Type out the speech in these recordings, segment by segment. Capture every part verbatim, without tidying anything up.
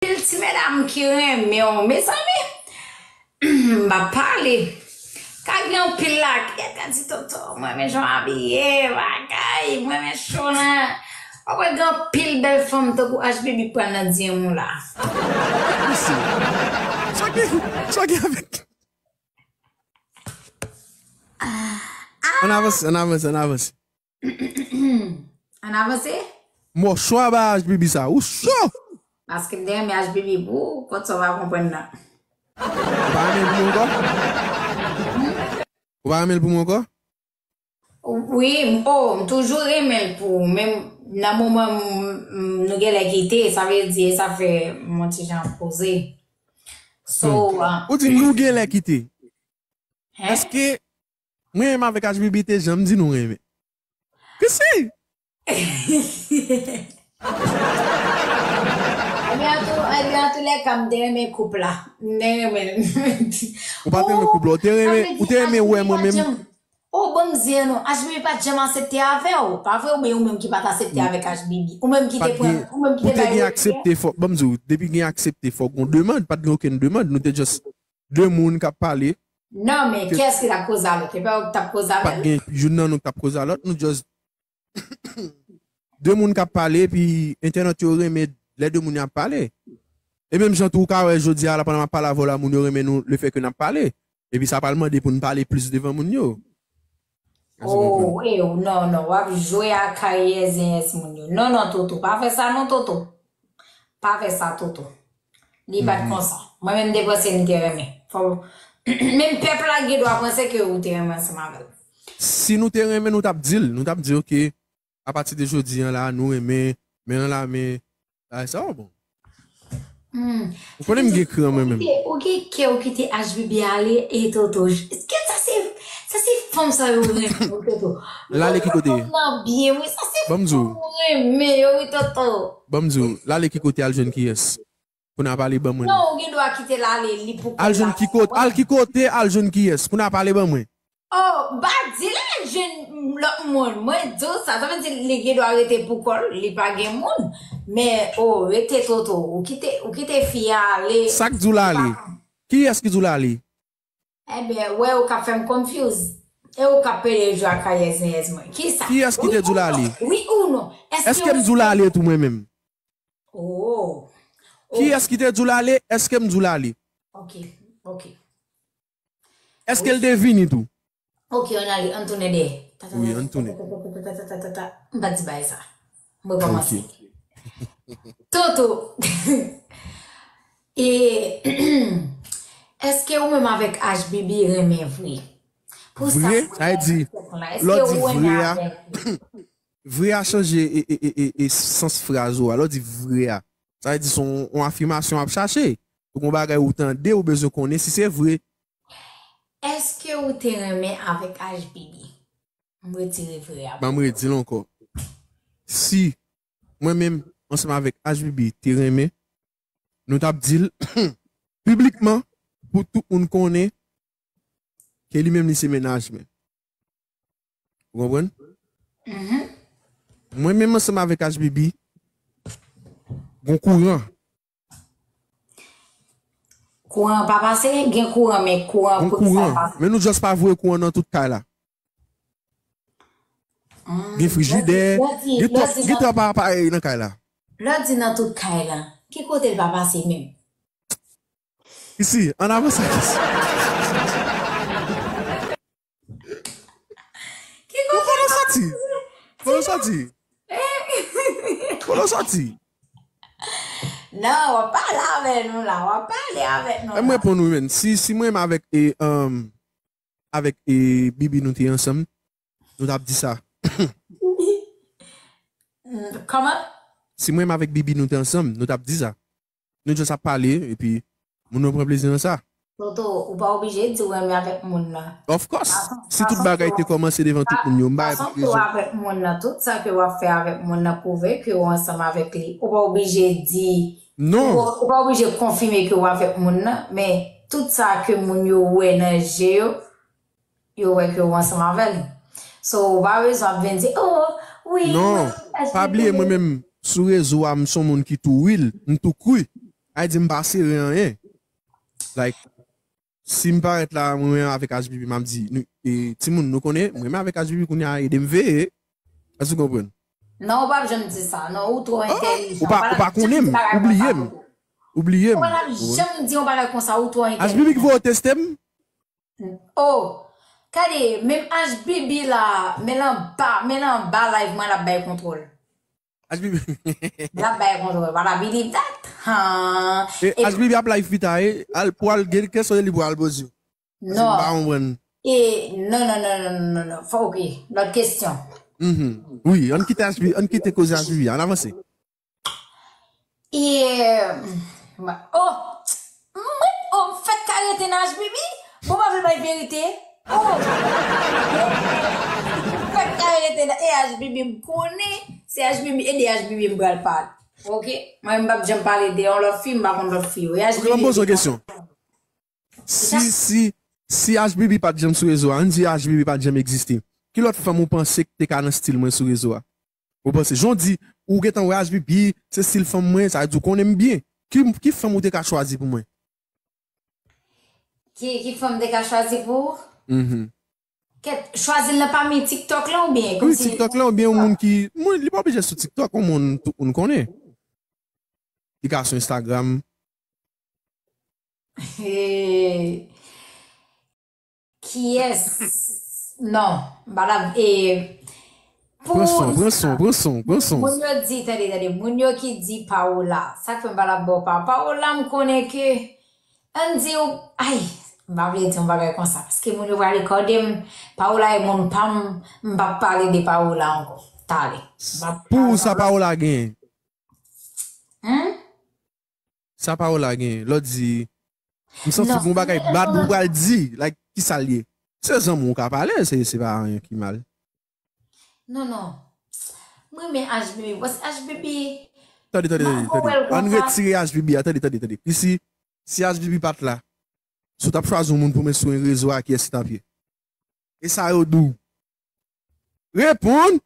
Anpil ti medam ki renmen w, mezanmi. M pa pale. Ka gen anpil la ki ka di, "Toto, mwen renmen jan w abiye, bagay, mwen renmen cho nan." W ap wè gen anpil bèl fanm tankou H B B pral nan D M ou la. Sa gen, sa gen avèk. Ann avanse, ann avanse, ann avanse. Ann avanse? Mò cho a ba H B B sa. Ou cho! Paske m te renmen H B B pou ou, kot sa w pa konprann nan. Ou pa renmen l pou mwen ankò? Ou pa renmen l pou mwen ankò? Wi, m- oh, m toujou renmen l pou ou, men nan moman m- m- nou genlè kite, sa vle di sa fè m yon ti jan poze. So, ah, Ou di nou genlè kite. Hein? Èske mwen menm avèk H B B te janm di nou renmen? Kisi? Ebyen, an tou, ebyen, an tou lè ka, m te renmen koup la. M te renmen. Ou pa te renmen koup la, ou te renmen, ou te renmen wè mwen menm. Oh, ban m di non, H B B pa t janm aksepte avè w. Pa vre, oubyen ou menm ki pa t aksepte avèk H B B? Ou menm ki te pran, ou menm ki te bay refè? Aksepte, fòk, ban m di w, depi gen aksepte, fòk gon demann, pa t gen okenn demann, nou te just de moun k ap pale. Non, men kiyès ki t ap koze a lòt? E pa yo ki t ap koze avè l? Pa t gen youn nan nou k t ap koze a lòt, nou just de moun k ap pale, epi entènot yo renmen lè de moun yo ap pale. E menm jan tou ou ka wè jodi a la pandan m ap pale avè w la, moun yo renmen nou lefètke n ap pale. Epi sa pral mande pou n pale plis devan moun yo. Oh, e w, non, non, w ap jwe ak karyè zenyès moun yo. Non, non, Toto, pa fè sa non, Toto. Pa fè sa, Toto. Li pa t konsa. Mwen menm m te panse m te renmen. Fò, menm pèp la gen dwa panse ke ou te renmen ansanm avè l. Si nou te renmen, nou t ap di l. Nou t ap di, oke, apati de jodi an la, nou renmen, men an la, men, bagay sa yo bon. Ou konnen m gen kran mwen menm. Ou gen kè ou kite H B B ale e Toto. Kè sa se, sa se fanm sa yo renmen, Toto. L ale ki kote? Fanm nan byen, wi, sa se fanm ou renmen yo, wi, Toto. Ban m di w, l ale ki kote, al jwenn kiyès? Pou n ap pale, ban mwen. Non, ou gen dwa kite l ale, li pou kò l. Al jwenn ki kote, al ki kote, al jwenn kiyès? Pou n ap pale, ban mwen. Oh, m pa di l al jwenn lòt moun. Mwen di w sa, sa vle di li gen dwa rete pou kò l, li pa gen moun. Men, oh, rete Toto, ou kite, ou kite fi a ale. Sa k di w l ale? Kiyès ki di w l ale? Ebyen, wè ou k ap fè m confuse. E ou k ap pede jwe ak karyè zenyès mwen. Kisa? Kiyès ki te di w l ale? Wi ou non? Èske m di w l ale tou mwen menm? Oh. Kiyès ki te di w l ale? Èske m di w l ale? Ok, ok. Èske l te vini tou? Ok, ann ale, ann tounen dèyè. Wi, ann tounen. M pa t di bagay sa. M rekòmanse. Toto, e, èske ou menm avèk H B B renmen vre? Pou sa, vre, sa vle di, lè w di vre a, vre a chanje e, e, e, e, e sans fraz ou a. Lè w di vre a, sa vle di se yon, yon afimasyon w ap chache. Pou yon bagay ou tande, ou bezwen konnen si se vre. Èske ou te renmen avèk H B B? M retire vre a. Ban m redi l ankò. Si mwen menm, ansanm avèk H B B, te renmen, nou t ap di l piblikman pou tout moun konnen ke li menm li se mennaj mwen. Ou konprann? Mwen menm ansanm avèk H B B, gon kouran. Kouran pa pase, gen kouran, men kouran pou sa pa. Men nou just pa voye kouran nan tout kay la. Gen frijidè, gen twòp, gen twòp aparèy nan kay la. Lè w di nan tout kay la, ki kote l pa pase menm? Isi, ann avanse ak isi. Ki kote l pa pase? Kote w soti? Kote w soti? Non, w ap pale avè nou la, w ap pale avè nou la. Mwen reponn wi menn. Si, si mwen menm avèk, e, avèk, e, Bibi nou te ansanm, nou t ap di sa. Kòman? Si mwen menm avèk Bibi nou te ansanm, nou t ap di sa. Nou just ap pale, epi moun yo pran plezi nan sa. Toto, ou pa oblije di w renmen avèk moun nan. Of course. Si tout bagay te kòmanse devan tout moun yo, m pa gen pou rezon. Fason ke w avèk moun nan, tout sa ke w ap fè avèk moun nan pwouve ke w ansanm avèk li. Ou pa oblije di. Non. Ou pa oblije konfime ke w avèk moun nan, men tout sa ke moun yo wè nan je yo, yo wè ke w ansanm avè l. So, ou pa bezwen ap vin di, oh, wi. Non, pa bliye mwen menm sou rezo a, m se yon moun ki tou real, m tou kri. Sa vle di m pa sere anyen. Like, si m parèt la, mwen menm avèk H B B, m ap di, nou, e, timoun, nou konnen, mwen menm avèk H B B kounye a, ede m veye. Èske w konprann? Non, ou p ap janm di sa. Non, ou twò entèlijan. Ou pa, ou pa konnen m, ou bliye m. Ou bliye m. Ou pa janm di yon bagay konsa, ou twò entèlijan. H B B ki voye teste m? Oh, gade, menm H B B la, men l anba, men l anba live mwen l ap bay kontwòl. H B B. L ap bay kontwòl, but I believe that. Han. E H B B ap live pita, e, al, pou al gen kesyon li pou al poze. Non. Pa konprann. E, non, non, non, non, non, non, non. Fò, ok, lòt kesyon. Mhm. Wi, ann kite H B B, ann kite koze H B B, ann avanse. E, oh, mwen, oh, fèk ka rete nan H B B? Bon, pa vle bay verite? Oh! Fèk ka rete nan, e H B B m konnen, se H B B, e de H B B m pral pale. Ok? Mwen, m p ap janm pale de yon lòt fi, m pa konn lòt fi yo. E H B B. Ok, ban m poze yon kesyon. Si, si, si H B B pa t janm sou rezo a, ann di H B B pa t janm egziste, ki lòt fanm ou panse ki te ka nan stil mwen sou rezo a? Ou panse, jan w di, ou gentan wè H B B, se stil fanm mwen, sa vle di w konnen m byen. Ki, ki fanm ou te ka chwazi pou mwen? Ki, ki fanm te ka chwazi pou ou? Mhm. Kèt, chwazi l nan pami TikTok lan oubyen? Wi, TikTok lan oubyen yon moun ki, moun, li pa oblije sou TikTok, yon moun tout moun konnen. Li ka sou Instagram. Kiyès? Non, m pa t ap, e, pou... Pran son, pran son, pran son, pran son. Moun yo di, tande, tande, moun yo ki di Paola, sa k fè m pa t ap ba w pa, Paola, m konnen ke, ann di w, ay, m pa vle di yon bagay konsa, paske moun yo pral rekòde m, Paola e moun pa m, m p ap pale de Paola ankò, talè. M p ap Pou ou sa Paola genyen? Hmm? Sa Paola genyen? Lè w di, m santi gon bagay bad ou pral di, like, ki sa l ye? Se zanmi w ka pale, se, se pa anyen ki mal. Non, non. Mwen renmen H B B, paske H B B... Tande, tande, tande, tande. Ann retire H B B a, tande, tande, tande. Isi, si H B B pa t la, si w t ap chwazi yon moun pou met sou yon rezo a, kiyès li t ap ye? E sa yo di w. Reponn!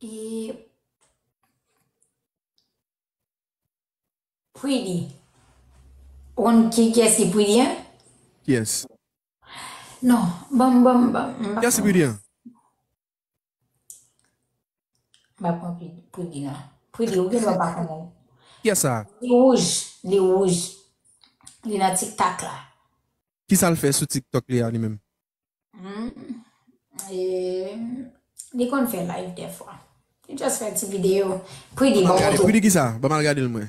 E Pretty. Ou konn ki, kiyès ki Pretty an? Kiyès? Non, ban m, ban m, ban m. Kiyès ki Pretty an? M pa pran Pretty, Pretty non. Pretty, ou gen dwa pa konnen. Kiyès sa? Li wouj, li wouj. Li nan TikTok la. Kisa l fè sou TikTok li a li menm? Hmm. E, li konn fè live dèfwa. Li just fè ti videyo. Pretty, bon. Pretty kisa? Ban m al gade l mwen.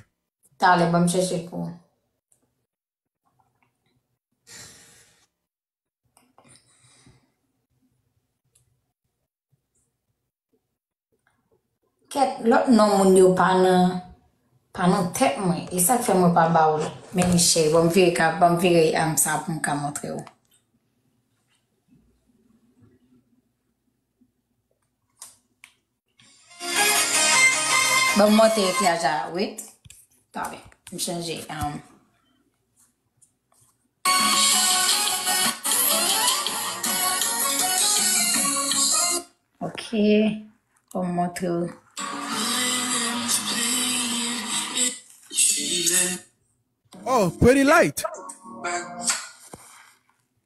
Talè, ban m chèche l pou ou. Kèt, lòt non moun yo pa nan, pa nan tèt mwen. E sa k fè mwen pa ba w l. Men cheri, ban m vire ka, ban m vire âme sa pou m ka montre w. Ban m monte eklèyaj la, wait. Talè, m chanje, um, ok, ban m montre w. Oh, Pretty Light.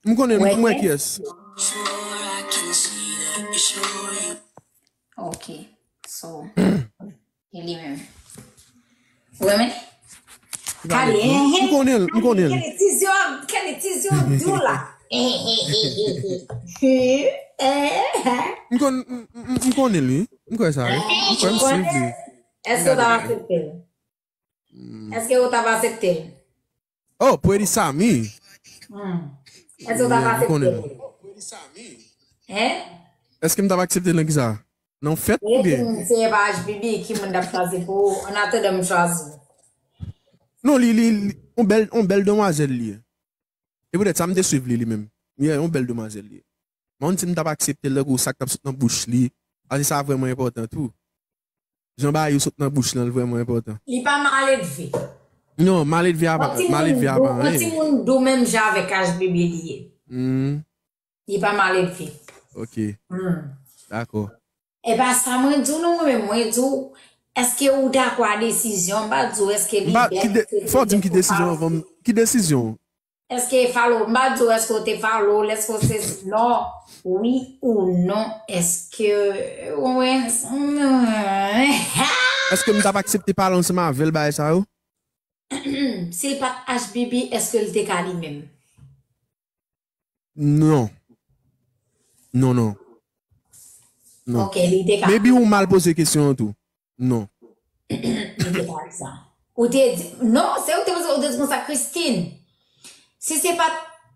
M konnen, m wè kiyès. Ok, so, e li menm. Ou renmen? Kale, m konnen l, m konnen l. Kale tizyo, kale tizyo dou la. M konnen l, wi. M kwè sa, wi. M kwè m swiv li. Èske w ta aksepte l? Èske ou t ap aksepte l? Oh, Pretty Samy. Hmm. Èske ou t ap aksepte l? Hein? Èske m t ap aksepte l nan kisa? Nan fèt oubyen? Si se pa H B B, ki moun t ap chwazi pou ou? An atandan m chwazi. Non, li, li, li, yon bèl, yon bèl demwazèl li ye. E poutèt sa m te swiv li, li menm. Yeah, yon bèl demwazèl li ye. Mwen, si m t ap aksepte l, tankou sa k t ap sot nan bouch li, paske sa vrèman enpòtan tou. Jan bagay yo sot nan bouch lan, l vrèman enpòtan. Li pa maledve. Non, maledve a pa, maledve a pa anyen. Yon timoun dou menm jan avèk H B B li ye. Hmm, Li pa maledve. Ok. Dakò. E pa sa mwen di w non, mwen menm, mwen di w, Èske ou dakò a desizyon? M pa di w èske li M pa, bèl, ki de, èske li fò w di m ki bèl, desizyon anvan m. Ki desizyon? Èske follow, m pa di w èske w te follow, l, èske w te, non, wi ou non, èske, wè, Èske m t ap aksepte pale ansanm avè l bagay sa yo? Si l pa t H B B, èske l te ka li menm? Non. Non, non. Non. Ok, li te ka. Maybe ou mal poze kesyon an tou. Non. Li te ka di sa. Ou te di, non, se ou te poze, ou te di konsa, Christine, si se pa,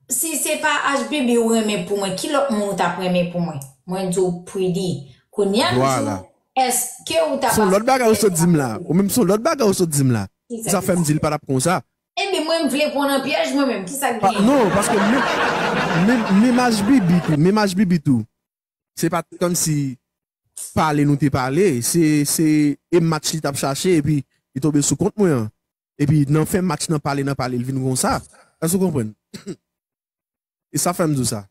si se pa H B B ou renmen pou mwen, ki lòt moun ou t ap renmen pou mwen? Mwen di w Pretty. Kounye a, m di Vwala. w, èske ou t ap Se yon lòt bagay ou sot di m la. Ou menm se yon lòt bagay ou sot di m la. Sa fè m di l pa t ap konsa. Ebyen, mwen, m vle pran nan pyèj mwen menm. Kisa k Pa, genyen? Non, paske menm, menm, menm H B B tou, menm H B B tou, se pa t kòmsi pale nou te pale, se, se e match li t ap chache, epi li tonbe sou kont mwen an. Epi nan fen match nan pale, nan pale, li vin konsa. Èske w konprann? E sa fè m di w sa.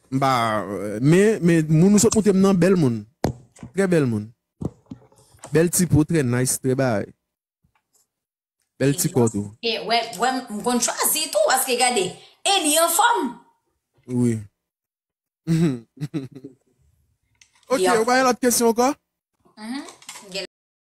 M pa, men, men moun ou sot montre m nan bèl moun. Trè bèl moun. Bèl ti po, trè nice, trè bagay. Bèl ti kò tou. E, wè, wè, m konn chwazi tou, paske gade, e li anfòm. Wi. Ok, Li ou pa gen lòt kesyon ankò? Mhm.